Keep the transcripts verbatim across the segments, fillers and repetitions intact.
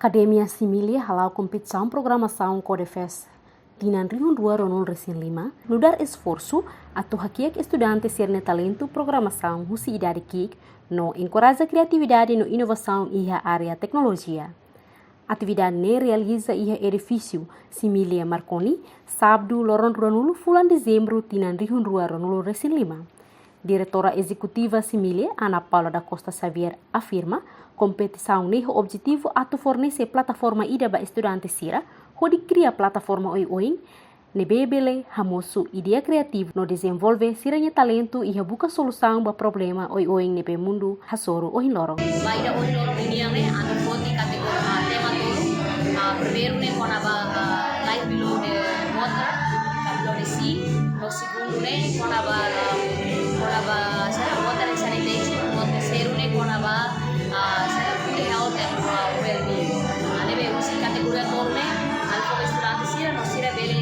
Akademia Similia hala'o kompetisaun programasaun Codefest tinan rihun rua ruanulu resin lima, nu'udar esforsu atu hakiak estudante sira-nia talentu programasaun husi idade ki'ik no enkoraja kriatividade no inovasaun iha área teknolojia. Atividade ne'e realiza iha edifísiu Similia Marconi, Sábadu, loron ruanulu fulan Dezembru tinan rihun rua ruanulu resin lima. Diretora Ezekutiva Similia, Ana Paula da Costa Xavier, afirma, kompetisaun ne'e ho objetivu atu fornese plataforma ida ba estudante sira hodi kria plataforma oioin ne'ebé bele hamosu ideia kriativu no dezenvolve sira-nia talentu iha buka solusaun ba problema oioin ne'ebé mundu hasoru ohin loron. Ba ida ohin loron nian ne'e, ami foti kategori, ah, tema tolu. Ah, primeiru ne'e kona-ba, ah, life below the water, ka below the sea. No segundu ne'e kona-ba, ah, kona-ba, saida, water and sanitation. No terseiru ne'e kona-ba, ah, saida, food health and, ah, well-being. Ah, ne'ebé husi kategoria tolu ne'e, ami fó ba estudante sira, no sira bele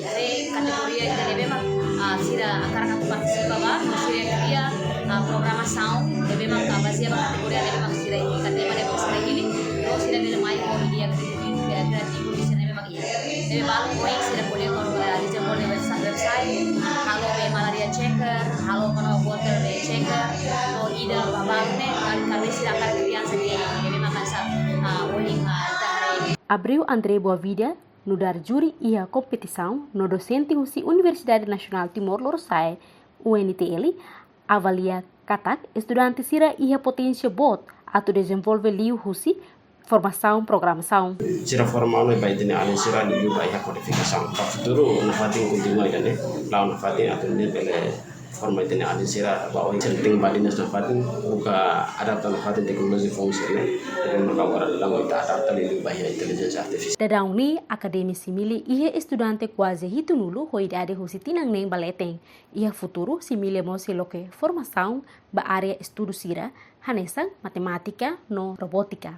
haree kategoria ida ne'ebé mak, ah, sira hakarak atu partisipa ba, no sira kria, ah, programasaun ne'ebé mak, ah, bazeia ba kategoria ne'ebé mak sira iha, tema ne'ebé mak sira hili, no sira bele mai ho ideia kriativu, ideia kriativu sira ne'ebé mak iha. Ne'ebé balu ohin sira ko'alia kona-ba, ah, dezenvolve websa-, website, halo be malaria checker, halo kona-ba water be checker, no ida balu ne'e, ah, karik sira hakarak kriansa ne'e, ne'ebé mak hanesan, ah, ohin, ah, ita haree. Abreu André Boavida, nu'udar júri iha kompetisaun no dosente husi Universidade Nasionál Timor Lorosa'e, U N T L, avalia katak estudante sira iha poténsia boot atu dezenvolve liuhusi formasaun programasaun. Sira forma ona ba ita-nia alin sira liuliu ba iha kodifikasaun. Ba futuru nafatin kontinua ida-ne'e, la'o nafatin atu nune'e bele forma ita-nia alin sira ba oin sira tenke badinas nafatin, buka adapta nafatin teknolojia foun sira-ne'e, ne'ebé maka agora daudaun ita adapta liuliu ba iha intelijénsia artifisiál. Daudaun ne'e Akademia Similia iha estudante kuaze hitunulu ho idade husi tinan neen ba leten. Iha futuru, Similia mós sei loke formasaun ba área estudu sira, hanesan matemátika no robótika.